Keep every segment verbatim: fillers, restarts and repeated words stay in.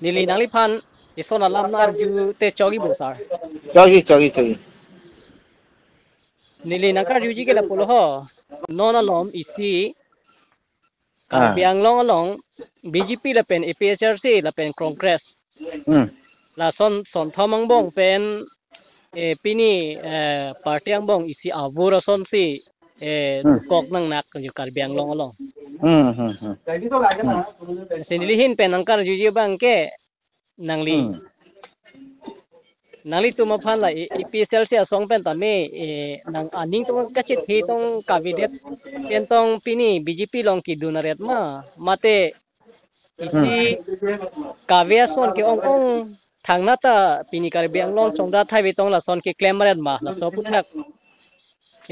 Neli nangliphan ison alam nang-arju te chokji bo sir. Chokji, chokji, chokji. Neli nangkarjuji ke lapulo ho. Non alom isi Ah. Karbi Anglong along B J P lapen A P H L C lapen Congress. Hmm. Lason sonthom angbong pen eh, pini eh, party angbong isi avur asonsi eh, Hmm. kok nangnak kaju Karbi Anglong along. Hmm, hmm, hmm. Lasi neli ahin pen nangkarjuji abang ke nangli. Hmm. Nanglitum aphan la A P H L C asong pen tame eh, nang aning tong kachethe tong kavedet pen tong pini B J P along kedun aret ma mate isi kave ason ke-ong-ong thangnat ta pini Karbi Anglong chongdat thai vetong lason keklem aret ma laso aputhak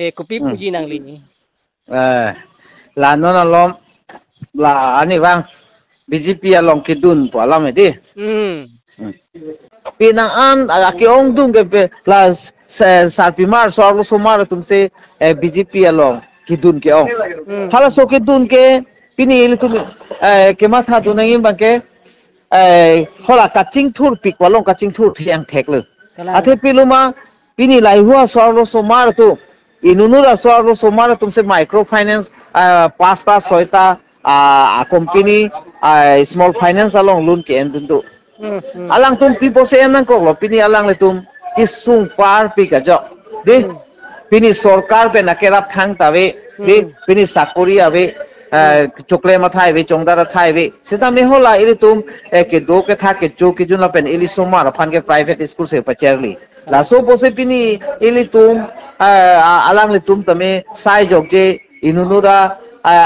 eh, kopi Hmm. puji nangli. Eh, la non alom la ani vang B J P along kedun pu alam edi. Hmm. Hmm. Penang an a ke-ongdung ke pe la s- sarpimar so-arlosomar atumsi eh, B J P along kedun ke-ong. Hmm. Halaso kedun ke pini ilitum eh, kematha dun nangji abang ke eh, hala kachingthurpik pu along kachingthur thiang theklo. Kalang. Athe pilo ma pini lahei-hui aso-arlosomar atum, inut-inut aso-arlosomar atumsi microfinance ah, pasta soita ah, a company ah, small finance along loan ke-endun do. Hmm, hmm. Alangtum pi pusi en nangkoklo pini alanglitum kesung parpik ajok. Di, Hmm. pini sorkar pen akerap thangta ave. Di, Hmm. pini sakori ave. Eh, Hmm. chokle mathai ave, chongdat athai ave. Seta me hala ilitum eh, kedo ketha kecho kejun lapen ilisomar aphan ke private school si pacharli. Laso pusi pini ilitum ah, ah, alanglitum tame sai jokje inut-inut ah,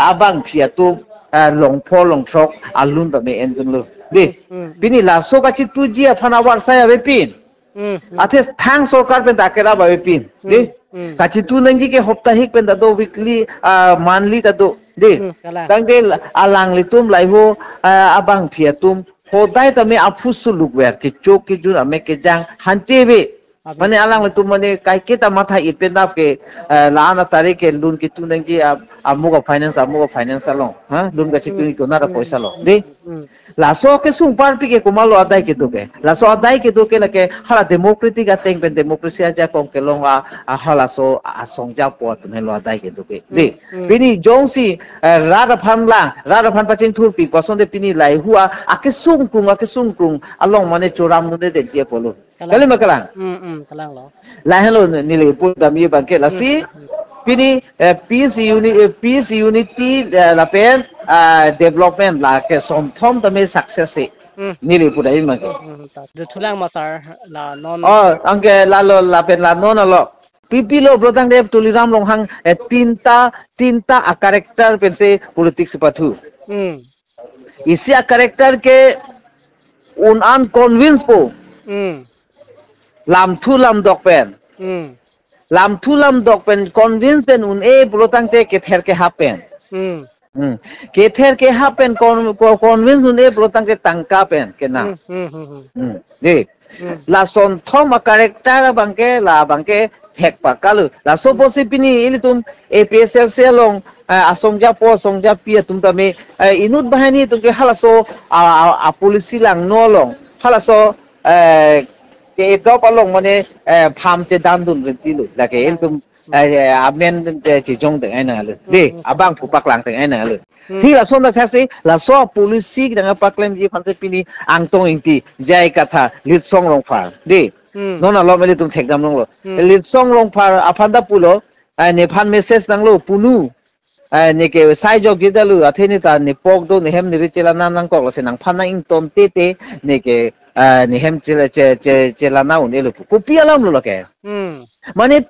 abangpi atum ah, longpho longthrok a loan tame endunlo. Di, Hmm. pini laso kachituji aphan avarsai avepin. Hmm, hmm. Athe thang sorkar pen ta akerap avepin. Di, Hmm, hmm. kachitu nangji ke hoptahik pen ta do, weekly ah, monthly ta do. Di, Hmm, kalang. Tangte la- alanglitum lahei-hui ah, abangpi atum hodai tame aphu suluk ver kecho kejun amek kejang hanche ave. Abi. Mane alanglitum mane kaiketa matha-et pen dap ke eh, la-an atarik ke loan ketu nangji ah, amuk a finance, amuk a finance along. Ha? Loan kachitu Hmm. nangji konat a Hmm. poisa along. Hmm. Di? Hmm. Laso kesung parpik ke komatlo adai kedo ke. Laso adai kedo ke lake hala democratic ateng pen democracy ajakong kelong a, a halaso asong japo atum henlo adai kedo ke. Di? Hmm. Hmm. Pini jongsi eh, rat aphan lang, rat aphan pachingthurpik pu asonte pini lahei-hui a, akesung krung, akesung krung along mane choram nune denji apotlo. Kalang. Kali ma kalang? Hmm, hmm, kalanglo. Lahenlo neli pu damji abang ke lasi. Hmm, hmm. Pini eh, peace uni eh, peace unity eh, lapen ah, development la ke sonthom tame success si. Hmm. Neli pu damji abang ke. Hmm, hmm, ta. Dothulang ma sir la non. Oh, anke lalo lapen la non alo. Pipilo pulo tangte Tuliram Ronghang eh, tinta tinta a character pensi politics pathu. Hmm. Isi a character ke un-an convince po. Hmm. Lamthu lamdok pen. Hmm. Lamthu lamdok pen convince pen un-e pulo tangte kether kehap pen. Hmm. Hmm. Kether kehap pen con- co- convince un-e pulo tangte tangka pen kena. Hmm, hmm, hmm, hmm. Hmm. Di. Hmm. La sonthom a character abang ke la abang ke thek pakalo. Laso pusi pini ilitum A P H L C along eh, asong japo asong japi atum tame eh, inut banghini atum ke halaso a, a, a policy langno along halaso eh, ke adopt along mane eh, pham chedandun rinti lo. Lake ilitum eh, amen eh, chejong teng ai nanglo. Di, Hmm, hmm, abang hmm. Pu paklang teng ai nanglo. Hmm. Thik lason dak thaksi laso policy kedang paklemji aphansi pini Angtong Ingti, J I Kathar, Litsong Rongphar. Di. Hmm. Non alom ilitum thekdam longlo. Hmm. Litsong Rongphar aphan ta pulo, eh, nephan message nanglo punu. Eh, neke sai jokje detlo, athe ne ta nepok do, nehem neri chelana nangkok lasi nangphan nang-ington tete, neke eh, nehem chela che che chelana un-elo pu. Kopi alamlo lake. Hmm. Mane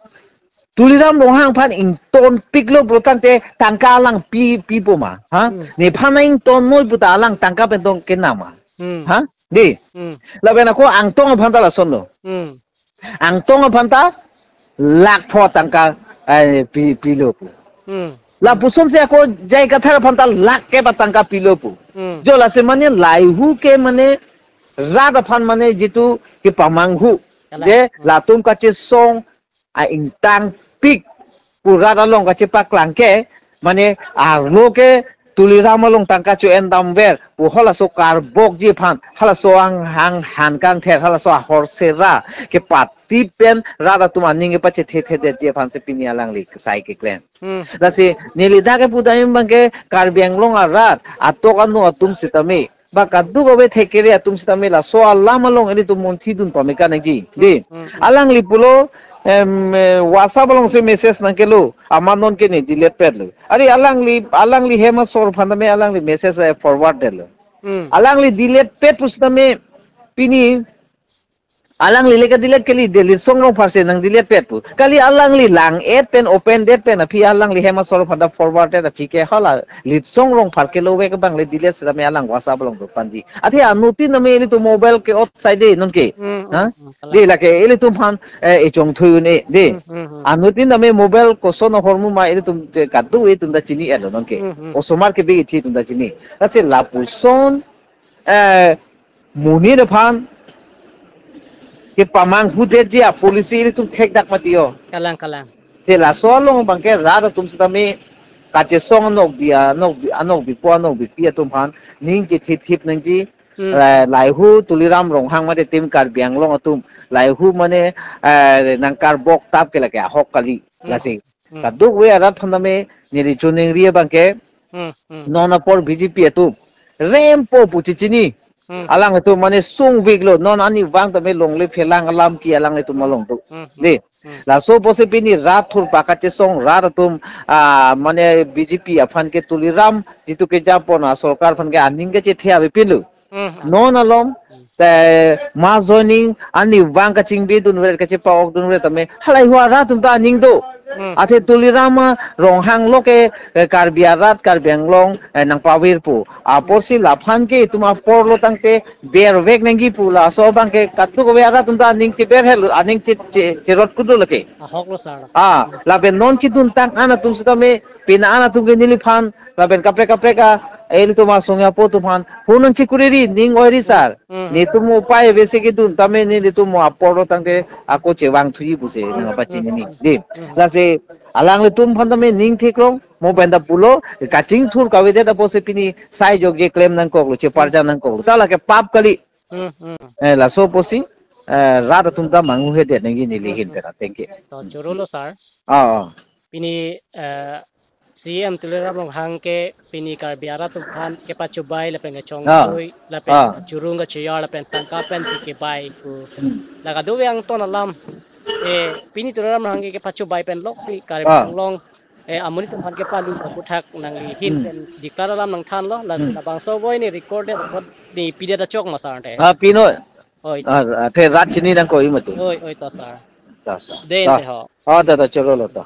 Tuliram Ronghang aphan ingtonpiklo pulo tangte tangka alang pi pipo ma. Ha? Hmm. Nephan nang-ington noi puta alang tangka pen tong kena ma. Hmm. Ha? Di. Hmm. Lapen ako Angtong aphan ta lasonlo. Hmm. Angtong aphan ta lakh pho tangka eh, pi pilo pu. Hmm. Lapusonsi ako J I Kathar aphan ta lakh kep atangka pilo pu. Hmm. Jo lasi mane lahei-hui ke mane rat aphan mane jitu kepamanghu. Kalang. Je Hmm. Latum kachesong a-ingtangpik pu rat along kachepaklang ke mane arlo ke Tuliram along tangka cho-en damver pu halaso karbokji aphan, halaso ang hang han kangther, halaso ahor sera kepatip pen rat atum aning kepachethe thedetji aphan si pini alangli sai keklem. Hmm. Lasi neli dak kepu dam abangke Karbi Anglong arat atok anu atum sitame, ba kadokave thekere atum sitame laso alam along ilitum munthi dun pame kanangji. Dei. Hmm, hmm. Alangli pulo, em, eh, WhatsApp along si message nangkelo, amat nonke ne delete petlo. Are alangli, alangli hem asor aphan tame alangli message, eh, forward detlo. Hmm. Alangli delete pet pusitame pini alangli le ke delete kali, Litsong Rongphar si nang delete pet pu. Kali alangli lang-et pen open det pen aphi alangli hem asor aphan ta forward det aphi ke hala Litsong Rongphar kelovek abang le delete sitame alang WhatsApp along do panji. Athe anuttin tame ilitum mobile ke-ot sai dei nonke. Hmm, hmm, ha? Hmm, kalang. Dei lake ilitum aphan, eh, echong thuyu ne dei. Hmm, hmm, hmm. Anuttin tame mobile koson ahormu ma ilitum je kadu itum ta chini-etlo nonke. Hmm, hmm. Osomar kebiji itum ta chini. Lasi lapuson, eh, monit aphan kepamanghu detji a-policy ilitum thekdak mati ho. Kalang, kalang. Te laso along abangke rat atum sitame kachesong anokbi, anokbi, anokbipo anokbipi atum aphan ning chethip thip nangji. Hmm. Eh, lahai-hui Tuliram Ronghang mate Team Karbi Anglong atum lahai-hui mane, eh, nang karbok tap ke lake ahok kali. Hmm. Lasi. Hmm. Kadokave arat aphan tame neli choningri abangke, hmm, hmm, non apor B J P atum rempo pu chechini. Hmm. Alanglitum mane sungviklo, non arnivang tame longle phelang alam ke alanglitum along do. Hmm, hmm. Dei. Hmm. Laso apotsi pini rat thurpak kachesong rat atum, ah, mane B J P aphan ke Tuliram jitu kejapon asorkar aphan ke aning kechethe avepinlo. Hmm. Non alom, te mass joining arnivang kachingbi dunver kachepa-ok dunver tame halahai-hui arat atum ta aning do. Hmm. Athe Tuliram Ronghang lo ke, eh, Karbi arat, Karbi Anglong, eh, nangpavirpo. Apotsi laphan ke itum apor lo tangte bervek nangji pu laso abangke kadokave arat atum ta aning cheber helo, aning che, che, cherot kudu lake. Ahoklo sir. Ah, lapen non keduntang an atum sitame pini an atum ke neliphan lapen kaprek kaprek a, ilitum asong apo atum aphan phone nangchekuriri, ning oiri sir. Hmm. Netum upai ave si kedun tame nelitum apor lo tangte ako chevang thuji pusi nangpachini ni. Dei. Hmm. Lasi alanglitum aphan tame ning theklong, mo pen ta pulo, kachingthur kavedet apotsi pini sai jokje klem nangkoklo, cheparja nangkoklo. Ta lake pap kali. Hmm, hmm. Eh, laso apotsi, eh, rat atum ta manghuhedet nangji neli ahin pen ateng ke. To chorolo sir. Ah, ah. Pini, eh, C M Tuliram Ronghang ke pini Karbi arat atum aphan kepachobai lapen kechongthui, ah, lapen, ah, churung kacheyar lapen tangka pensi kebai pu. Hmm. La kadokave angton alam, eh, pini Tuliram Ronghang ke kepachobai pen loksi Karbi, ah, Anglong, eh, amonit atum aphan kepalu aputhak nangli ahin, hmm, pen declare alam nangthanlo, lasi, hmm, labangso voi ne recorded apot ne pidet achok ma sir te. Ah, pino. Oi. Ah, ah, te rat chini nangkok-i mati. Oi, oi, to sir. To, to. Dei, to, te ho. Oh, to, to, chorolo to.